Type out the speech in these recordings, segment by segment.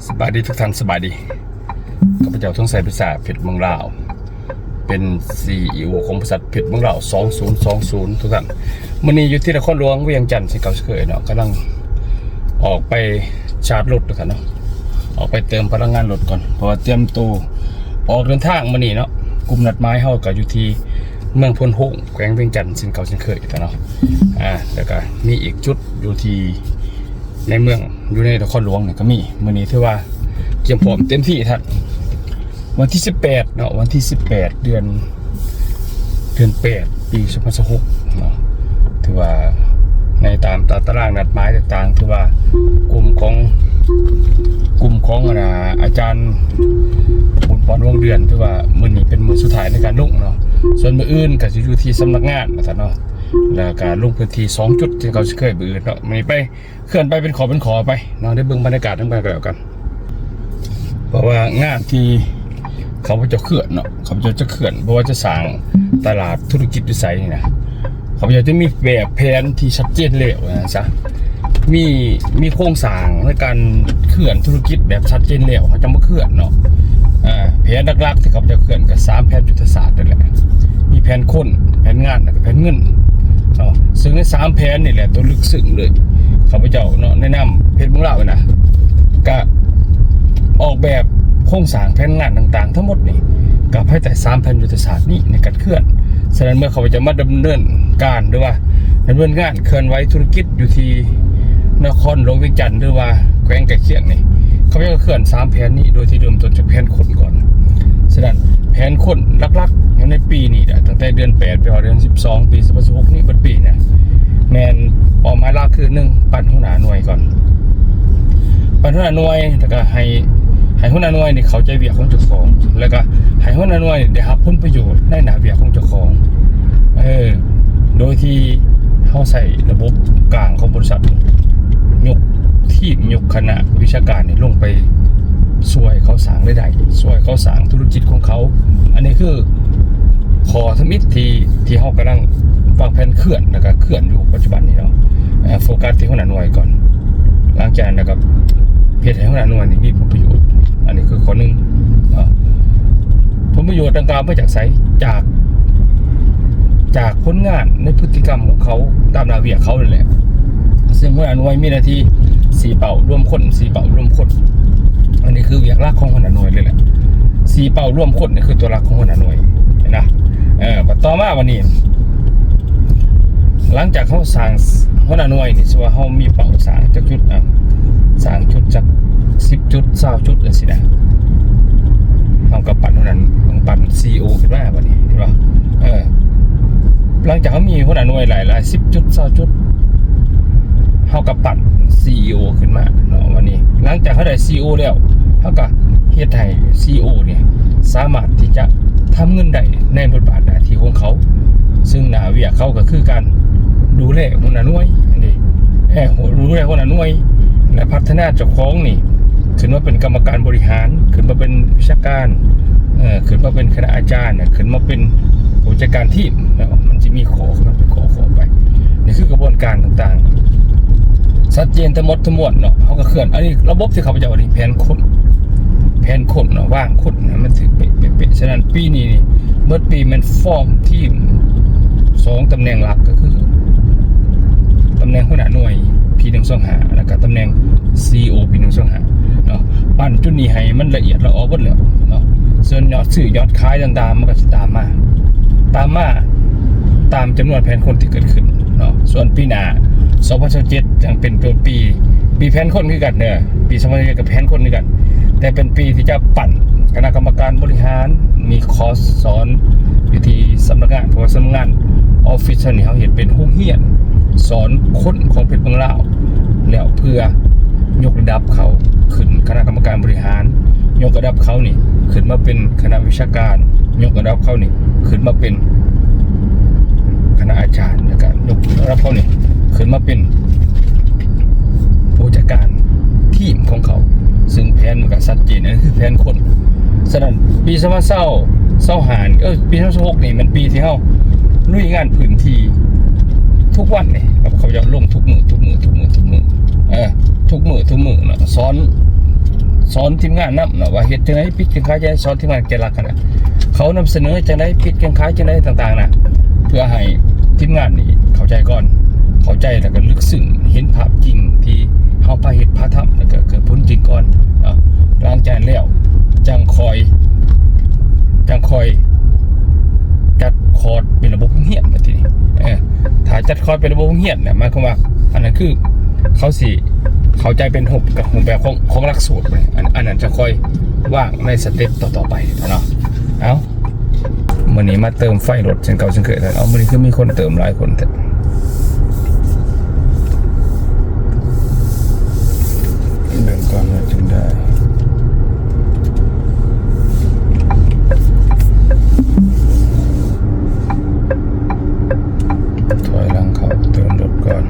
ສະບາຍດີທຸກທ່ານ, ສະບາຍດີ. ຂ້າພະເຈົ້າ ທອງໄຊ ພິສາ ເພັດເມືອງລາວ ເປັນ ຊີອີໂອ ຂອງບໍລິສັດເພັດເມືອງລາວ ສອງສູນສອງສູນ ທຸກທ່ານ. ມື້ນີ້ຢູ່ທີ່ນະຄອນຫຼວງວຽງຈັນ ເຊັ່ນເກົ່າເຊັ່ນເຄີຍເນາະ, ກຳລັງອອກໄປຊາດລົດ ທຸກທ່ານເນາະ, ອອກໄປເຕີມພະລັງງານລົດກ່ອນ ເພາະວ່າຕຽມໂຕອອກເດີນທາງມື້ນີ້ເນາະ. ກຸ່ມນັດໝາຍເຮົາກໍຢູ່ທີ່ເມືອງໂພນໂຮງ ແຂວງວຽງຈັນ ເຊັ່ນເກົ່າເຊັ່ນເຄີຍ ທຸກທ່ານເນາະ. ອາ ແລ້ວກໍມີອີກຈຸດຢູ່ທີ່ ໃນເມືອງ ຢູ່ໃນນະຄອນຫຼວງນີ້ກໍມີ. ມື້ນີ້ຖືວ່າກຽມພ້ອມເຕັມທີ່ທ່ານ. ວັນທີສິບແປດເນາະ, ວັນທີສິບແປດ ເດືອນ ເດືອນແປດ ປີສອງພັນຊາວຫົກເນາະ, ຖືວ່າໃນຕາມຕາຕະລາງນັດໝາຍຕ່າງໆ ຖືວ່າກຸ່ມຂອງ ກຸ່ມຂອງ ອັນນ່າ ອາຈານບຸນປອນ ວົງເດືອນ ຖືວ່າມື້ນີ້ເປັນມື້ສຸດທ້າຍໃນການລົງເນາະ. ສ່ວນມື້ອື່ນກໍຊິຢູ່ທີ່ສຳນັກງານວ່າຊັ້ນເນາະ, ແລ້ວກໍລົງພື້ນທີ່ສອງຈຸດ ເຊັ່ນເກົ່າເຊັ່ນເຄີຍມື້ອື່ນເນາະ. ມື້ນີ້ໄປ ເຄື່ອນໄປເປັນຂໍ້ເປັນຂໍ້ໄປເນາະ, ໄດ້ເບິ່ງບັນຍາກາດນຳກັນກໍແລ້ວກັນ. ເພາະວ່າງານທີ່ຂ້າພະເຈົ້າເຄື່ອນເນາະ, ຂ້າພະເຈົ້າຈະເຄື່ອນ ບໍ່ວ່າຈະສ້າງຕະຫຼາດທຸລະກິດຢູ່ໃສນີ້ນະ, ຂ້າພະເຈົ້າຈະມີແບບແຜນທີ່ຊັດເຈນແລ້ວວ່າຊັ້ນຊະ, ມີ ມີໂຄງສ້າງໃນການເຄື່ອນທຸລະກິດແບບຊັດເຈນແລ້ວ ເຮົາຈະມາເຄື່ອນເນາະ. ອາ ແຜນຫຼັກໆທີ່ຂ້າພະເຈົ້າເຄື່ອນກໍສາມແຜນຍຸດທະສາດນັ້ນແຫຼະ, ມີແຜນຄົນ, ແຜນງານ ແລ້ວກໍແຜນເງິນເນາະ. ເຊິ່ງໃນສາມແຜນນີ້ແຫຼະ ຕົວເລິກເຊິ່ງເລີຍ ຂ້າພະເຈົ້າເນາະ ໃນນາມເພັດເມືອງລາວນະ ກະອອກແບບໂຄງສ້າງແຜນງານຕ່າງໆທັງໝົດນີ້ ກະພາຍໃຕ້ສາມແຜນຍຸດທະສາດນີ້ໃນການເຄື່ອນ. ສະນັ້ນ ເມື່ອຂ້າພະເຈົ້າມາດຳເນີນການ ຫຼືວ່າດຳເນີນງານເຄື່ອນໄຫວທຸລະກິດຢູ່ທີ່ນະຄອນຫຼວງວຽງຈັນ ຫຼືວ່າແຂວງໃກ້ຄຽງນີ້ ຂ້າພະເຈົ້າກໍເຄື່ອນສາມແຜນນີ້ ໂດຍທີ່ເລີ່ມຕົ້ນຈາກແຜນຄົນກ່ອນ. ສະນັ້ນ ແຜນຄົນຫຼັກໆໃນປີນີ້ນະ ຕັ້ງແຕ່ເດືອນແປດໄປຮອດເດືອນສິບສອງ ປີສອງພັນຊາວຫົກນີ້ ເບິດປີນະ ແມ່ນເປົ້າໝາຍຫຼັກຄື ໜຶ່ງ ປັ້ນຫົວໜ້າໜ່ວຍກ່ອນ, ປັ້ນຫົວໜ້າໜ່ວຍ ແລ້ວກໍໃຫ້ ໃຫ້ຫົວໜ້າໜ່ວຍນີ້ເຂົ້າໃຈວຽກຂອງເຈົ້າຂອງ ແລ້ວກໍໃຫ້ຫົວໜ້າໜ່ວຍໄດ້ຮັບຜົນປະໂຫຍດໃນໜ້າວຽກຂອງເຈົ້າຂອງ ເອີ ໂດຍທີ່ເຮົາໃຊ້ລະບົບກາງຂອງບໍລິສັດ ຍົກທີມ ຍົກຄະນະວິຊາການນີ້ລົງໄປຊ່ວຍເຂົາສ້າງລາຍໄດ້ ຊ່ວຍເຂົາສ້າງທຸລະກິດຂອງເຂົາ. ອັນນີ້ຄືຂໍ້ທຳອິດທີ່ ທີ່ເຮົາກຳລັງວາງແຜນເຄື່ອນ ແລ້ວກໍເຄື່ອນຢູ່ປັດຈຸບັນນີ້ເນາະ. ເອີ ໂຟກັສທີ່ຫົວໜ້າໜ່ວຍກ່ອນ, ຫຼັງຈາກນັ້ນແລ້ວກໍເຮັດໃຫ້ຫົວໜ້າໜ່ວຍນີ້ມີຜົນປະໂຫຍດ. ອັນນີ້ຄືຂໍ້ໜຶ່ງເນາະ. ຜົນປະໂຫຍດດັ່ງກ່າວມາຈາກໃສ? ຈາກ ຈາກຜົນງານໃນພຶດຕິກຳຂອງເຂົາ ຕາມໜ້າວຽກເຂົານັ້ນແຫຼະ. ເຊິ່ງຫົວໜ້າໜ່ວຍມີໜ້າທີ່ຊີ້ເປົ້າລວມຄົນ, ຊີ້ເປົ້າລວມຄົນ. ອັນນີ້ຄືວຽກຫຼັກຂອງຫົວໜ້າໜ່ວຍເລີຍແຫຼະ. ຊີ້ເປົ້າລວມຄົນນີ້ຄືຕົວຫຼັກຂອງຫົວໜ້າໜ່ວຍນະ. ເອີ ບັດຕໍ່ມາບັດນີ້ ຫຼັງຈາກເຮົາສ້າງຫົວໜ້າໜ່ວຍນີ້ ສົມມຸດວ່າເຮົາມີເປົ້າສ້າງຈັກຈຸດນະ, ສ້າງຈຸດຈັກສິບຈຸດ ຊາວຈຸດຈັ່ງຊີ້ນະ, ເຮົາກໍປັ້ນຫົວໜ້າ ປັ້ນ ຊີອີໂອ ຂຶ້ນມາບັດນີ້ ເຫັນບໍ່? ເອີ ຫຼັງຈາກເຮົາມີຫົວໜ້າໜ່ວຍຫຼາຍໆ ສິບຈຸດ ຊາວຈຸດ ເຮົາກໍປັ້ນ ຊີອີໂອ ຂຶ້ນມາເນາະ. ບັດນີ້ ຫຼັງຈາກເຮົາໄດ້ ຊີອີໂອ ແລ້ວ ເຮົາກໍເຮັດໃຫ້ ຊີອີໂອ ນີ້ສາມາດທີ່ຈະທຳເງິນໄດ້ໃນບົດບາດໜ້າທີ່ຂອງເຂົາ, ເຊິ່ງໜ້າວຽກເຂົາກໍຄືການດູແລຫົວໜ້າໜ່ວຍນີ້ ເອີ ດູແລຫົວໜ້າໜ່ວຍ ແລະ ພັດທະນາເຈົ້າຂອງນີ້ຂຶ້ນມາເປັນກຳມະການບໍລິຫານ, ຂຶ້ນມາເປັນວິຊາການ, ເອີ ຂຶ້ນມາເປັນຄະນະອາຈານ, ຂຶ້ນມາເປັນຜູ້ຈັດການທີມເນາະ. ມັນຈະມີຂໍ້ ມັນເປັນຂໍ້ໆໄປ. ນີ້ຄືກະບວນການຕ່າງໆ ຊັດເຈນທັງໝົດທັງມວນເນາະ. ເຮົາກໍເຄື່ອນ ອັນນີ້ລະບົບທີ່ຂ້າພະເຈົ້າ ອັນນີ້ແຜນຄົນ ແຜນຄົນເນາະ, ວາງຄົນໃຫ້ມັນຖືກເປະໆ. ສະນັ້ນປີນີ້ນີ້ ເບິດປີແມ່ນຟອມທີມສອງຕຳແໜ່ງຫຼັກ ກໍຄືຕຳແໜ່ງຫົວໜ້າໜ່ວຍ ພີໜຶ່ງສອງຫ້າ ແລ້ວກໍຕຳແໜ່ງ ຊີອີໂອ ພີໜຶ່ງສອງຫ້າເນາະ. ປັ້ນຈຸດນີ້ໃຫ້ມັນລະອຽດລະອໍເບິດແລ້ວເນາະ. ສ່ວນຍອດຊື້ຍອດຂາຍຕ່າງໆ ມັນກໍຊິຕາມມາ ຕາມມາຕາມຈຳນວນແຜນຄົນທີ່ເກີດຂຶ້ນເນາະ. ສ່ວນປີໜ້າ ສອງພັນຊາວເຈັດ ຍັງເປັນຕົ້ນປີ ປີແຜນຄົນຄືກັນເດີ, ປີສອງພັນຊາວເຈັດ ກໍແຜນຄົນຄືກັນ, ແຕ່ເປັນປີທີ່ຈະປັ້ນຄະນະກຳມະການບໍລິຫານ, ມີຄອສສອນຢູ່ທີ່ສຳນັກງານ, ເພາະວ່າສຳນັກງານ ອອຟຟິດເຮົານີ້ ເຮົາເຮັດເປັນໂຮງຮຽນສອນຄົນຂອງເພັດເມືອງລາວ ແລ້ວເພື່ອຍົກລະດັບເຂົາຂຶ້ນຄະນະກຳມະການບໍລິຫານ, ຍົກລະດັບເຂົານີ້ຂຶ້ນມາເປັນຄະນະວິຊາການ, ຍົກລະດັບເຂົານີ້ຂຶ້ນມາເປັນຄະນະອາຈານ, ແລ້ວກໍຍົກລະດັບເຂົານີ້ຂຶ້ນມາເປັນຜູ້ຈັດການທີມຂອງເຂົາ, ເຊິ່ງແຜນມັນກໍຊັດເຈນ, ອັນນັ້ນຄືແຜນຄົນ. ສະນັ້ນ ປີສອງພັນຊາວ ຊາວຫ້າ ເອີ ປີສອງພັນຊາວຫົກນີ້ແມ່ນປີທີ່ເຮົາລຸຍງານພື້ນທີ່ທຸກວັນນີ້, ແບບເຂົາເຈົ້າລົງທຸກມື້ ທຸກມື້ ທຸກມື້ ທຸກມື້ ເອີ ທຸກມື້ ທຸກມື້ເນາະ, ສອນ ສ ສອນທີມງານນຳເນາະ ວ່າເຮັດຈັ່ງໃດ ປິດເຄື່ອງຂາຍຈັ່ງໃດ ສອນທີມງານແກະຫຼັກຫັ້ນນະ ເຂົານຳສະເໜີຈັ່ງໃດ ປິດເຄື່ອງຂາຍຈັ່ງໃດຕ່າງໆນະ ເພື່ອໃຫ້ທີມງານນີ້ເຂົ້າໃຈກ່ອນ ເຂົ້າໃຈແລ້ວກໍເລິກເຊິ່ງ ເຫັນພາບຈິງທີ່ເຮົາພາເຮັດພາທຳ ແລ້ວກໍເກີດຜົນຈິງກ່ອນເນາະ. ຫຼັງຈາກນັ້ນແລ້ວຈັ່ງຄ່ອຍ ຈັ່ງຄ່ອຍຈັດຄອດເປັນລະບົບໂຮງຮຽນບັດທີນີ້ ເອີ ຖ້າຈັດຄອດເປັນລະບົບໂຮງຮຽນນະ ໝາຍຄວາມວ່າ ອັນນັ້ນຄືເຂົາຊິເຂົ້າໃຈເປັນຮູບ ກັບຮູບແບບຂອງ ຂອງຫຼັກສູດ ອັນ ອັນນັ້ນຈະຄ່ອຍວາງໃນສະເຕັບຕໍ່ໆໄປເນາະ. ເອົ້າ ມື້ນີ້ມາເຕີມໄຟລົດເຊັ່ນເກົ່າເຊັ່ນເຄີຍ. ເອົ້າ ມື້ນີ້ຄືມີຄົນເຕີມຫຼາຍຄົນແທ້. ເບິ່ງກ່ອນວ່າຈັ່ງໃດ. ຖອຍຫຼັງເຂົ້າເຕີມລົດກ່ອນ.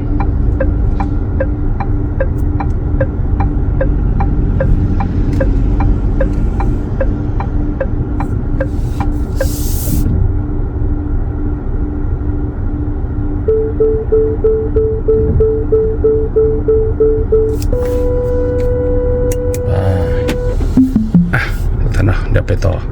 ອ່າ ອ່ະ ທ່ານເນາະ ດຽວໄປຕໍ່.